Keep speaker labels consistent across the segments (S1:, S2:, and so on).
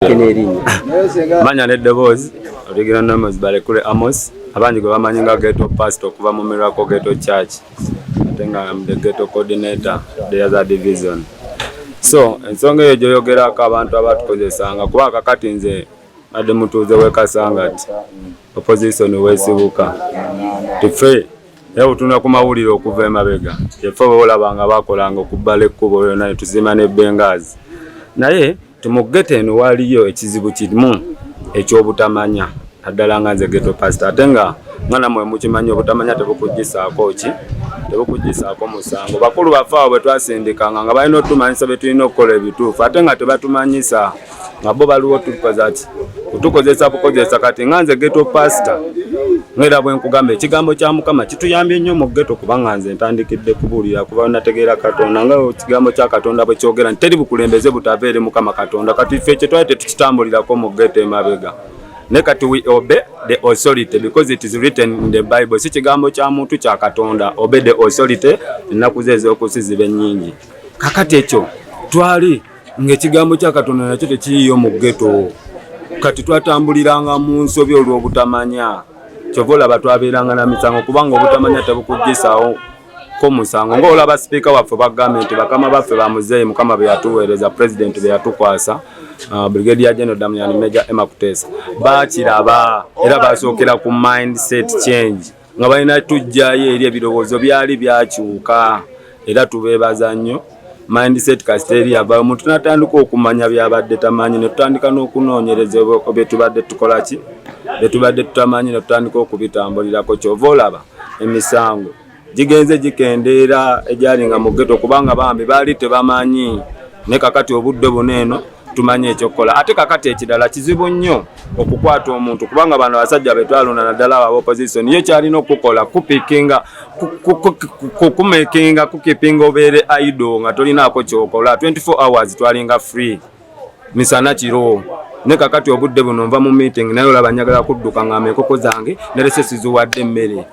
S1: Manya n'eddoboozi, original name is Balekule Amos, abangi gwe bamanyi nga Ghetto Pastor okuva mu Miracle Ghetto Church, ate nga am the ghetto coordinator, the other division. So ensonga eyo gyoyogerako, abantu abatukozesanga, kuba kakati nze badde mutuuze w'e Kasangati, opposition weesibuka tife, era bwetuna ku mawulire okuva emabega, efe olaba nga bakolanga okubbala ekkubo lyonna ne tuzima ne Bengaazi. Naye mu ghetto eno waliyo ekizibu kimu ekyobutamanya, naddala nga nze ghetto pastor, ate nga nammwe mukimanyi, obutamanya tebukugisaako ki, tebukugisaako musango. Bakulu baffe abo bwe twasindikanga nga balina otumanyisa bye tulina okukola ebituufu, ate nga tebatumanyisa, nga bo baliwo tukoza ki, kutukozesa bukozesa. Kati nga nze ghetto pastor, ngera bwe nkugamba, ekigambo kya Mukama kituyambye nnyo mu ghetto, kubanga nze ntandikidde kubuulira kuba nategeera Katonda, nga ekigambo kya Katonda bwe kyogera nti teri bukulembeze butava eri Mukama Katonda. Kati ffe kye twali tetukitambulirako mu ghetto emabega, naye kati we obey the authority because it is written in the Bible. Si kigambo kya muntu, kya Katonda. Obey the authority, ennaku ze ez'okusi zibe nnyingi. Kakati ekyo twali ng'ekigambo kya Katonda nakyo tekiriyo mu ghetto. Kati twatambuliranga mu nsobi olw'obutamanya. Kyova olaba twabeeranga na misango, kubanga obutamanya tebukugisaawo ko musango. Ng'olaba sipiika waffe bagambye nti bakama baffe bamuzeeyi Mukama be yatuweereza, pulezidenti be yatukwasa, Brigadier General Damian Major Emma Kutesa, bakiraba era basookera ku mindset change, nga balina tujjayo eri ebirowoozo byali byakyuka, era tubeebaza nnyo. Mindset kasita eri yava, omuntu natandika okumanya byabadde tamanyi, ne tutandika n'okunoonyereza bye tubadde tukola ki, bye tubadde tutamanyi, ne tutandika okubitambulirako. Kyova olaba emisango gigenze gikendeera egyalinga mu ghetto, kubanga bambi baali tebamanyi. Ne kakati obudde buno eno tumanyi ekyokukola. Ate kakati ekirala, kizibu nnyo okukwata omuntu, kubanga bano abasajja betwalonda, naddala abo opposition, ye kyalina okukola kupikinga, kumakinga, kukipinga obeere idle nga tolinaako kyokola 24 hours. Twalinga free misana kiro. Ne kakati obudde buno nva mu meeting, naye olaba njagala kudduka ngamba enkoko zange nerese siziwadde emmere,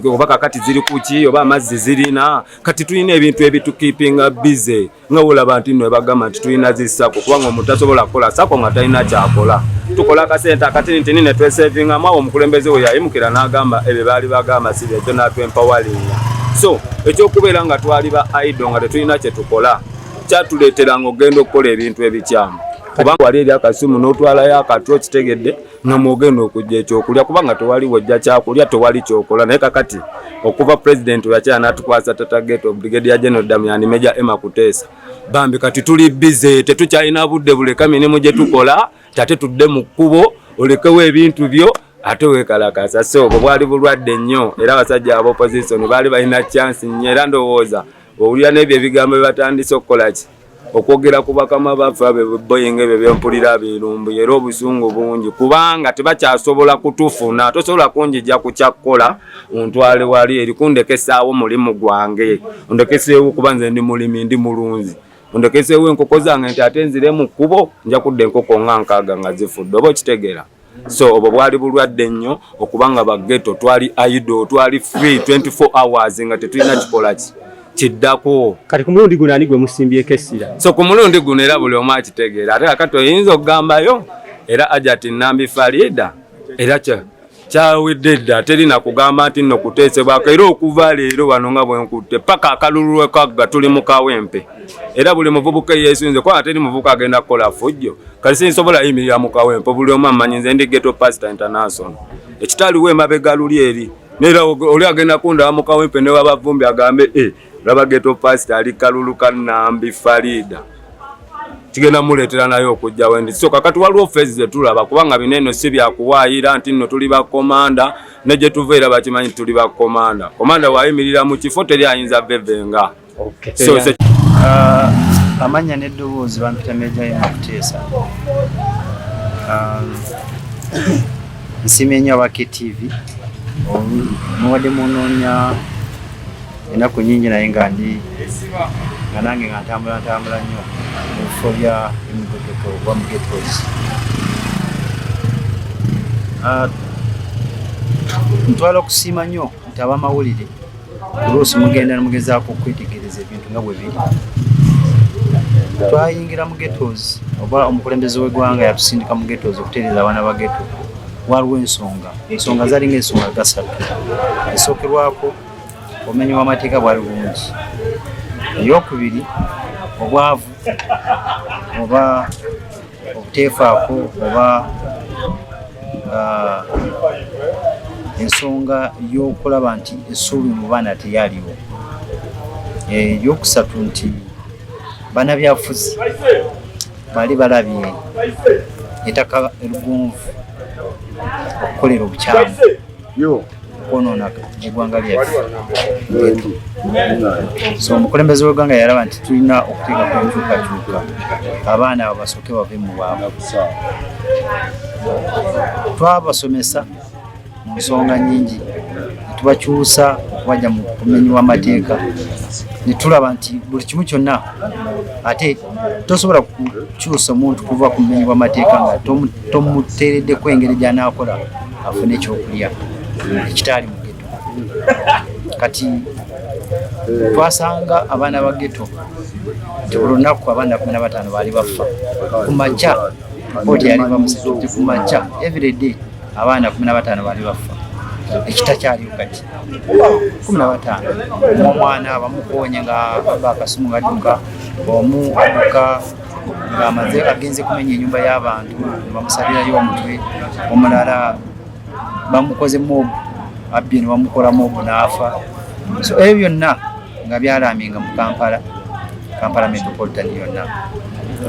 S1: oba kakati ziri kuki, oba amazzi zirina. Kati tulina ebintu ebitukipinga busy, nga wolaba nti nno ebagamba nti tulina zi SACCO, kubanga omuntu tasobola kukola SACCO nga talina kyakola. Tukola akasente akatinitini ne twesevingamu. Awo omukulembeze we yayimukira n'agamba ebyo baali bagamba si byekyo, n'atwempoweringa. So ekyokubeera nga twali ba idle nga tetulina kye tukola kyatuleeteranga okugenda okukola ebintu ebikyamu, kubanga wali eri akasimu n'otwalayo akatwe, okitegedde, nga mwogenda okujja ekyokulya, kubanga tewali wojja kyakulya, tewali kyokola. Naye kakati okuva pulezidenti weyakyala n'atukwasa tata ghetto, Brigadier General Damian Major Emma Kuteesa, bambi kati tuli busy, tetukyalina budde buleka mirimu gye tukola, tate tudde mu kkubo olekewo ebintu byo ate weekalakasa. So obwo bwali bulwadde nnyo, era abasajja aba opposition baali balina chance nnyo. Era ndowooza owulira n'ebyo ebigambo bye batandise okukola ki, okwogera ku bakama baffe abo boyinga, ebyo byempulira birumbu, era obusungu bungi, kubanga tebakyasobola kutufuna. Tosobola kunjija ku kyakkola ontwale wali eri kundekesaawo mulimu gwange, ondekeseewo, kuba nze ndi mulimi, ndi mulunzi. Ondekeseewo enkoko zange nti ate nzire mu kkubo, nja kudda enkoko nga 60 nga zifudde, oba okitegeera? So obwo bwali bulwadde nnyo, okubanga ba ghetto twali idle, twali free 24 hours nga tetulina kikola ki kiddako.
S2: Kati ku mulundi guno ani gwe musimbyeko essira?
S1: So ku mulundi guno era buli omu akitegeera. Ate kakati oyinza okugambayo era Hajati Nambi Farida, era kyawedde dda, terina kugamba nti nno kuteesebwako. Era okuva leero wano nga bwe nkutte paka akalulu lwekagga, tuli mu Kawempe, era buli muvubuka eyeesunze, kubanga teri muvubuka agenda kukola fujjo. Kati sinsobola yimirira mu Kawempe, buli omu amanyi nze ndi Ghetto Pastor International, ekitaliwo emabega luli eri. Neera oli agenda kundaba mu Kawempe newabavumbi agambe, e laba Ghetto Pastor ali kalulu ka Nambi Farida, kigenda muleetera naye okujja wendi. So kakati waliwo phase zetulaba, kubanga bino eno si byakuwaayira nti nno tuli bakomanda, ne gye tuva era bakimanyi tuli bakomanda. Komanda wayimirira mu kifo, teri ayinza vevenga. So
S3: Amannya n'eddoboozi, bampita Meja Emma Kuteesa. Nsiimye nnyo aba KTV, mubadde munoonya ennaku nnyingi, naye nga ndi nga nange nga ntambula ntambula nnyo mu bifo bya emigotteko oba mu ghettos. Ntwala okusiima nnyo nti abamawulire oluusi mugenda nemugezaako okwetegereza ebintu nga bwe biri. Twayingira mu ghettos oba omukulembeze w'eggwanga yatusindika mu ghettos okutereeza abaana ba ghetto. Waliwo ensonga, ensonga zalinga ensonga gasatu. Esookerwako obumenyi bw'amateeka bwali bungi. Eyokubiri obwavu oba obuteefaako oba ensonga y'okulaba nti essuubi mu baana teyaliwo. Eyokusatu nti bannabyabufuzi bali balabye ettaka erugonvu okukolera obukyamu okwonoona eggwanga lyaffe. So omukulembeze w'eggwanga yalaba nti tulina okuteekako enkyukakyuka, abaana abo basooke bave mu bwavu. Twabasomesa mu nsonga nnyingi ne tubakyusa okubajja mu bumenyi bw'amateeka, ne tulaba nti buli kimu kyonna ate tosobola kukyusa omuntu kuva ku bumenyi bw'amateeka nga tomuteereddeko engeri gy'anaakola afune ekyokulya ekitaali mu ghetto. Kati twasanga abaana ba ghetto nti buli lunaku abaana 15 baali bafa ku makya. Ripooti yali va mu ku makya, everyday abaana 15 baali bafa, ekitakyaliwo kati. 15 omwana bamukonye nga aba akasimu gadduka, omu adduka ng'amaze agenze kumenya ennyumba y'abantu ne bamusalirayo omutwe, omulala bamukoze mob abbye ne bamukola mob n'afa. So ebyo byonna nga byalaminga mu Kampala, Kampala Metropolitan yonna.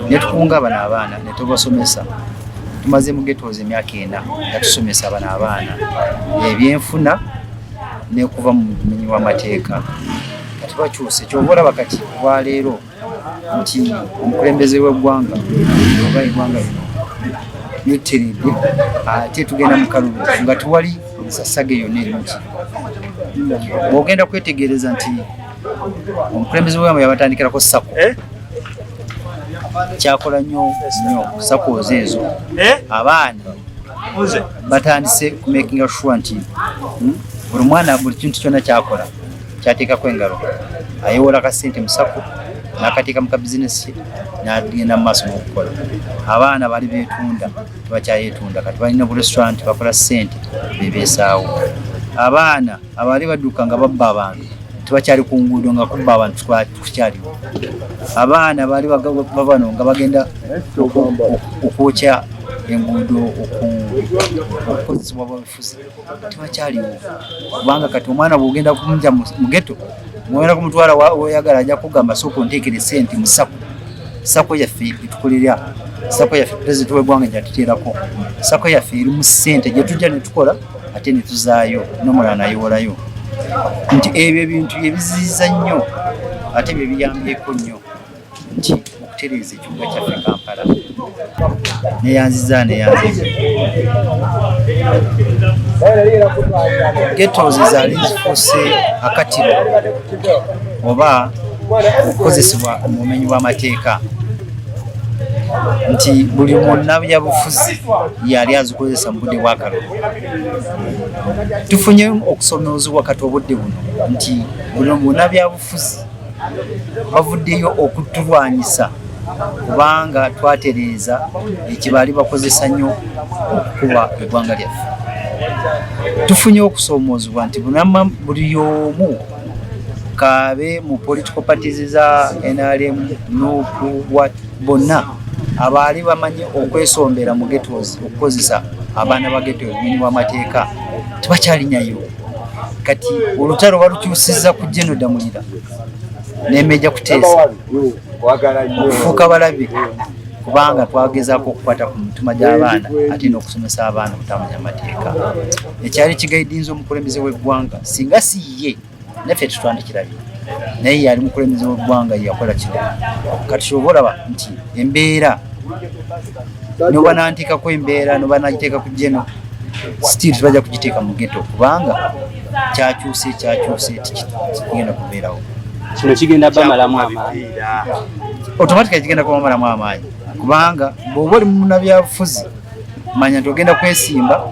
S3: Ne tukunga bano abaana ne tubasomesa. Tumaze mu ghettos emyaka 4 nga tusomesa bano abaana ebyenfuna n'okuva mu bumenyi bw'amateeka. Kati bakyuse, ky'oba olaba kati olwaleero nti omukulembeze w'eggwanga oba eggwanga lino literedde, ate tugenda mu kalulu nga tewali nsasage yonna eri muki. Bw'ogenda kwetegereza nti omukulembeze w'eggwanga yabatandikirako SACCO, kyakola nnyo nnyo SACCOs ezo. Abaana batandise kumakinga sure nti buli mwana buli kintu kyonna kyakola kyateekako engalo, ayewola kasente mu SACCO n'akateeka mu kabizinesi n'agenda mu maaso n'okukola. Abaana bali beetunda tebakyayeetunda, kati balina bu restaurant bakola ssente bebeesaawo. Abaana abaali badduka nga babba abantu tebakyali ku nguudo nga kubba abantu kukyaliwo. Abaana baali babano nga bagenda okwokya enguudo okukozesebwa babifuzi tebakyaliwo, kubanga kati omwana bw'ogenda kumugya mu ghetto mwogenda kumutwala w'oyagala ajja kugamba sooka onteekere ssente mu SACCO. SACCO yaffe etukolera, SACCO yaffe pulezidenti w'eggwanga gyatuteerako, SACCO yaffe erimu ssente gye tujja ne tukola ate ne tuzaayo n'omulala nayewolayo. Nti ebyo ebintu bye biziyiza nnyo ate bye biyambyeko nnyo nti okutereeza ekibuga kyaffe Kampala. Neyanziza neyanziza. Ghettos zaali zifuuse akatiro oba okukozesebwa mu bumenyi bw'amateeka, nti buli munnabyabufuzi yali azikozesa mu budde bw'akalulu. Tufunye okusomoozebwa kati obudde buno nti buli munnabyabufuzi bavuddeyo okutulwanyisa kubanga twatereeza ekibaali bakozesa nnyo okukuba eggwanga lyaffe. Tufunye okusoomoozebwa nti buli omu kaabe mu political parties za NRM, NUP, what, bonna abaali bamanyi okwesombera mu ghettos okukozesa abaana ba ghetto obumenyi bw'amateeka tebakyalinyayo. Kati olutalo balukyusizza ku General Damulira ne Major Kuteesa okufuuka balabe, kubanga twagezaako okukwata ku mitima gy'abaana ate n'okusomesa abaana obutamanya amateeka. Ekyali kigaidinza omukulembeze w'eggwanga, singa si ye naffe tetwandikirabye, naye yali mukulembeze w'eggwanga yeyakola kino. Kati kyoba olaba nti embeera noba nanteekako embeera noba nagiteeka ku geno still tebajja kugiteeka mu ghetto, kubanga kyakyuse kyakyuse tikigenda kubeerawo.
S2: Kino kigenda bamalamu amaanyi.
S3: Automatically kigenda kubamalamu amaanyi, kubanga bw'oba oli munnabyabufuzi manya nti ogenda kwesimba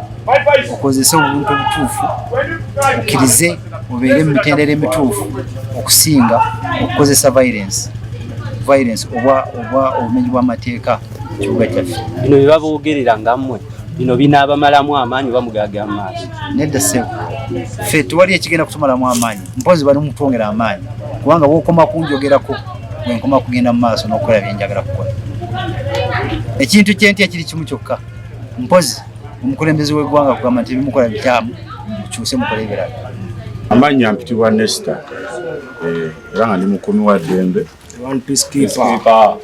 S3: okozese obuntu obutuufu, okkirize obeere mu mitendera emituufu okusinga okukozesa violence. violence oba oba obumenyi bw'amateeka mu kibuga kyaffe.
S2: Bino bye baboogerera nga mmwe bino binaabamalamu amaanyi oba mugaga mu maaso?
S3: Nedda ssebo, ffe tewali ekigenda kutumalamu amaanyi, mpozi bali mutwongera amaanyi, kubanga bwokoma kunjogerako bwenkoma kugenda mu maaso n'okukola byenjagala kukola. Ekintu kyentya kiri kimu kyokka, mpozi omukulembeze w'eggwanga kugamba nti ebimukola bikyamu, mukyuse mukole ebirala.
S4: Amannya mpitibwa Nesta, era nga ndi mukuumi wa ddembe,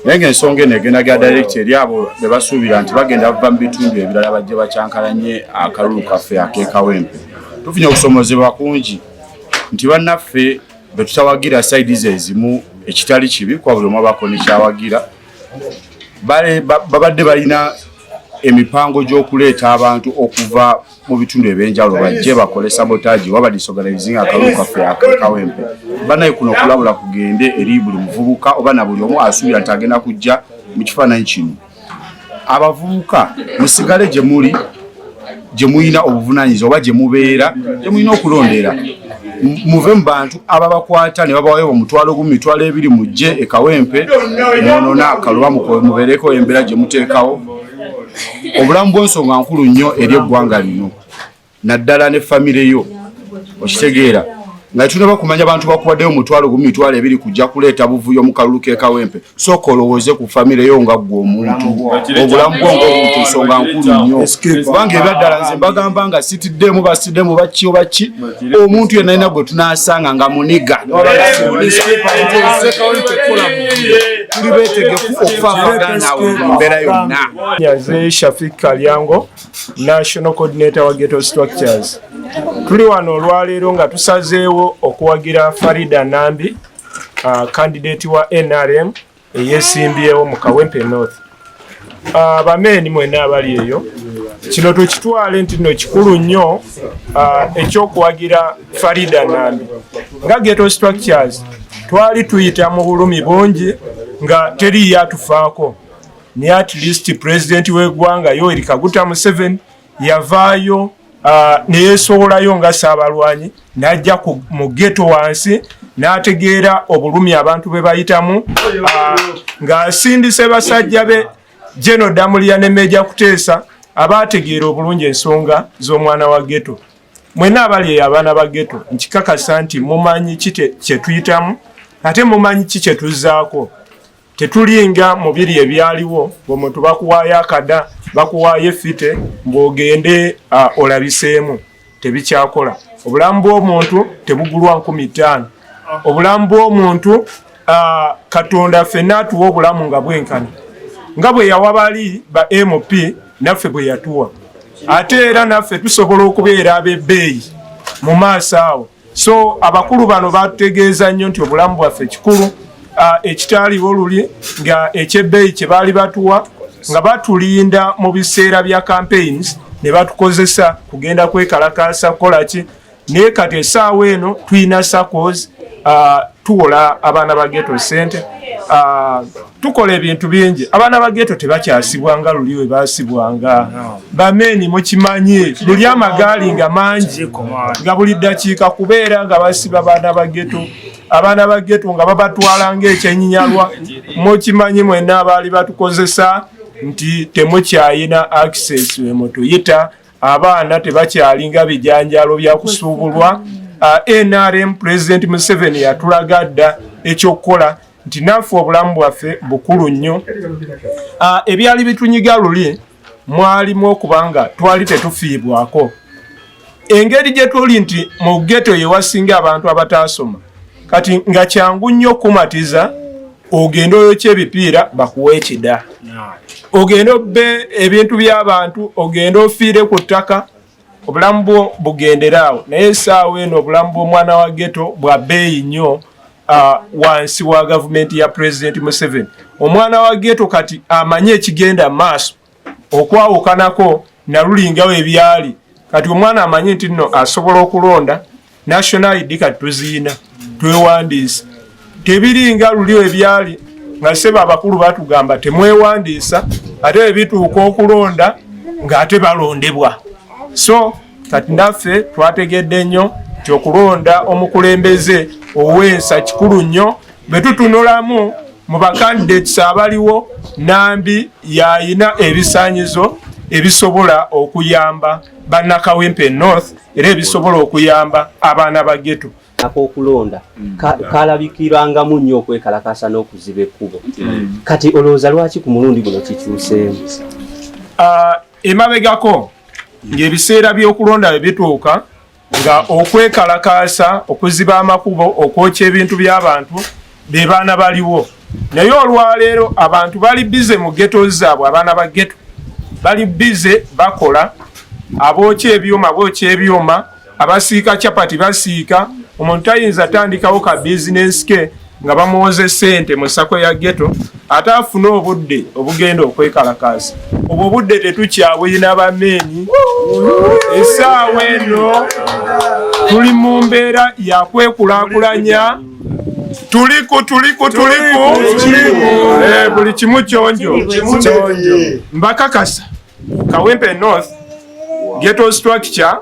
S4: naye ng'ensonga eno egenda gya direct eri abo be basuubira nti bagenda bava mu bitundu ebirala bajje bakyankalanye akalulu kaffe ak'ekawempe. Tufunye okusomozebwa kungi nti bannaffe be tutawagira side ze ezimu, ekitali kibi kuba buli omu abaako nekyawagira, babadde balina emipango gy'okuleeta abantu okuva mu bitundu ebyenjawulo bajje bakole sabotage oba badisorganizinga akalulu kaffe ak'ekawempe. Banaye kuno okulabula kugende eri buli muvubuka oba na buli omu asuubira nti agenda kujja mu kifaananyi kino. Abavubuka musigale gye muli, gye mulina obuvunaanyizibwa oba gye mubeera, gye mulina okulondera. Muve mu bantu ababakwata ne babawayo 10,000, 20,000, mujje ekawempe mwonona akaluba, mubeereko embeera gye muteekawo. Obulamu bw'ensonga nkulu nnyo eri eggwanga lino, naddala ne famire yo, okitegeera? Nga tunaba kumanya bantu bakuwaddeyo 10,000, 20,000 kujja kuleeta buvuyo mu kalulu k'ekawempe, sooka olowooze ku famire yo nga ggwe omuntu. Obulamu bwo ng'omuntu nsonga nkulu nnyo, kubanga ebyaddala nze mbagamba nga sitiddemu basiddemu bakki oba ki, omuntu yenna alina gwe tunaasanga nga muniga tuli beetegefu okufaafagana naawe mu mbeera yonna.
S5: Nze Shafik Kalyango, National Coordinator wa Ghetto Structures. Tuli wano olwaleero nga tusazeewo okuwagira Farida Nambi, candidate wa NRM eyesimbyewo mu Kawempe North. Bameeni mwenna abali eyo, kino tukitwale nti nno kikulu nnyo, ekyokuwagira Farida Nambi. Nga Ghetto Structures twali tuyita mu bulumi bungi nga teriyo atufaako, naye at least president w'eggwanga Yoweri Kaguta Museveni yavaayo neyeesowolayo nga ssaabalwanyi n'ajja mu ghetto wansi n'ategeera obulumi abantu bwe bayitamu, ng'asindise basajja be Geno Damulia ne Meja Kuteesa abaategeera obulungi ensonga z'omwana wa ghetto. Mwenna abali eyo abaana ba ghetto, nkikakasa nti mumanyi ki kye tuyitamu, ate mumanyi ki kye tuzzaako. Tetulinga mu biri ebyaliwo ng'omuntu bakuwaayo akada, bakuwaayo effite ng'ogende olabiseemu. Tebikyakola. Obulamu bw'omuntu tebugulwa 5,000. Obulamu bw'omuntu, Katonda ffenna atuwa obulamu nga bwenkana, nga bwe yawa bali ba MP, naffe bwe yatuwa, ate era naffe tusobola okubeera ab'ebbeeyi mu maaso awo. So abakulu bano batutegeeza nnyo nti obulamu bwaffe kikulu, ekitaaliwo luli nga ekyebbeeyi kye baali batuwa nga batulinda mu biseera bya campaigns ne batukozesa kugenda kwekalakaasa kukola ki. Naye kati essaawa eno tulina SACCOs, tuwola abaana ba ghetto sente, tukola ebintu bingi. Abaana ba ghetto tebakyasibwa nga luli we basibwanga. Bameeni mukimanyi luli amagaali nga mangi, nga buli ddakiika kubeera nga basiba baana ba ghetto, abaana ba ghetto nga babatwala ng'ekyenyinyalwa. Mukimanyi mwenna abaali batukozesa nti temukyayina access we mutuyita. Abaana tebakyalinga bijanjalo bya kusuubulwa. NRM President Museveni yatulaga dda ekyokukola nti naffe obulamu bwaffe bukulu nnyo. Ebyali bitunyiga luli mwalimu okubanga twali tetufiibwako engeri gye tuli nti mu ghetto yewasinga abantu abataasoma, kati nga kyangu nnyo okumatiza ogende oyokya ebipiira bakuwa ekida, ogende obbe ebintu by'abantu, ogende ofiire ku ttaka, obulamu bwo bugendere awo. Naye essaawa eno obulamu bw'omwana wa ghetto bwa bbeeyi nnyo wansi wa gavumenti ya Pulezidenti Museveni. Omwana wa ghetto kati amanyi ekigenda maaso, okwawukanako nalulingawo ebyali. Kati omwana amanyi nti nno asobola okulonda, national ID kati tuziina, twewandiisa. Tebiringa luli ebyali nga seba abakulu batugamba temwewandiisa, ate ebituuka okulonda ng'ate balondebwa. So kati naffe twategedde nnyo nti okulonda omukulembeze owensa kikulu nnyo. Bwe tutunulamu Mu bacandidates abaliwo, Nambi yayina ebisaanyizo ebisobola okuyamba bannakawempe North era ebisobola okuyamba abaana ba ghetto.
S2: Ak'okulonda kalabikirangamu nnyo okwekalakasa n'okuziba ekkubo. Kati olowooza lwaki ku mulundi guno kikyuseemu?
S5: Emabegako ng'ebiseera by'okulonda bwe bituuka, nga okwekalakaasa, okuziba amakubo, okwokya ebintu by'abantu be baana baliwo. Naye olwaleero abantu bali busy mu ghetto zaabwe. Abaana ba ghetto bali busy bakola. Abookya ebyuma bookya ebyuma, abasiika capati basiika. Omuntu tayinza tandikawo ka bizinesi ke nga bamuwoze sente mu SACCO ya ghetto ate afune obudde obugenda okwekalakaasa. Obwo obudde tetukyabuyina bameeni. Essaawa eno tuli mu mbeera yakwekulaakulanya. Tuliku tuliku tuliku, buli kimu kyonjo. Mbakakasa, Kawempe North ghetto structure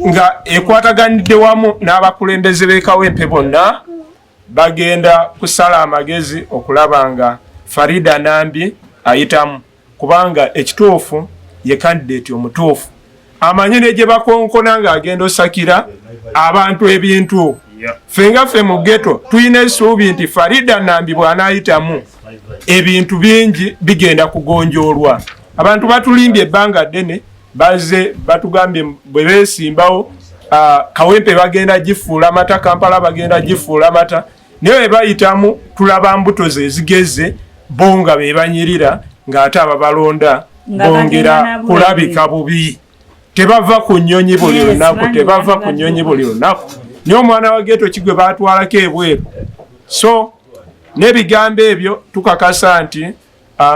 S5: nga ekwataganidde wamu n'abakulembeze b'e Kawempe bonna bagenda kusala amagezi okulaba nga Farida Nambi ayitamu, kubanga ekituufu ye candidate omutuufu, amanyi ne gye bakonkona ng'agenda osakira abantu ebintu. Ffe nga ffe mu ghetto tulina essuubi nti Farida Nambi bw'anaayitamu, ebintu bingi bigenda kugonjoolwa. Abantu batulimbye ebbanga ddene. Bazze batugambye bwe beesimbawo, Kawempe bagenda gifuula mata, Kampala bagenda gifuula mata, naye bwe bayitamu tulaba mbuto ze zigeze bo nga be banyirira, ng'ate ababalonda bongera kulabika bubi. Tebava ku nnyonyi buli lunaku, tebava ku nnyonyi buli lunaku. Naye omwana wa ghetto kigwe batwalako ebweru. So n'ebigambo ebyo tukakasa nti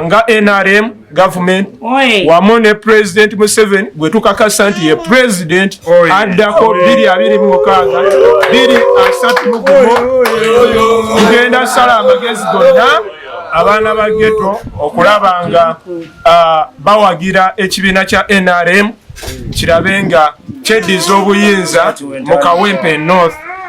S5: nga NRM government wamu ne President Museveni gwe tukakasa nti ye president addako 2026, 2031, tugenda sala amagezi gonna abaana ba ghetto okulaba nga bawagira ekibiina kya NRM kirabe nga kyeddiza obuyinza mu Kawempe North.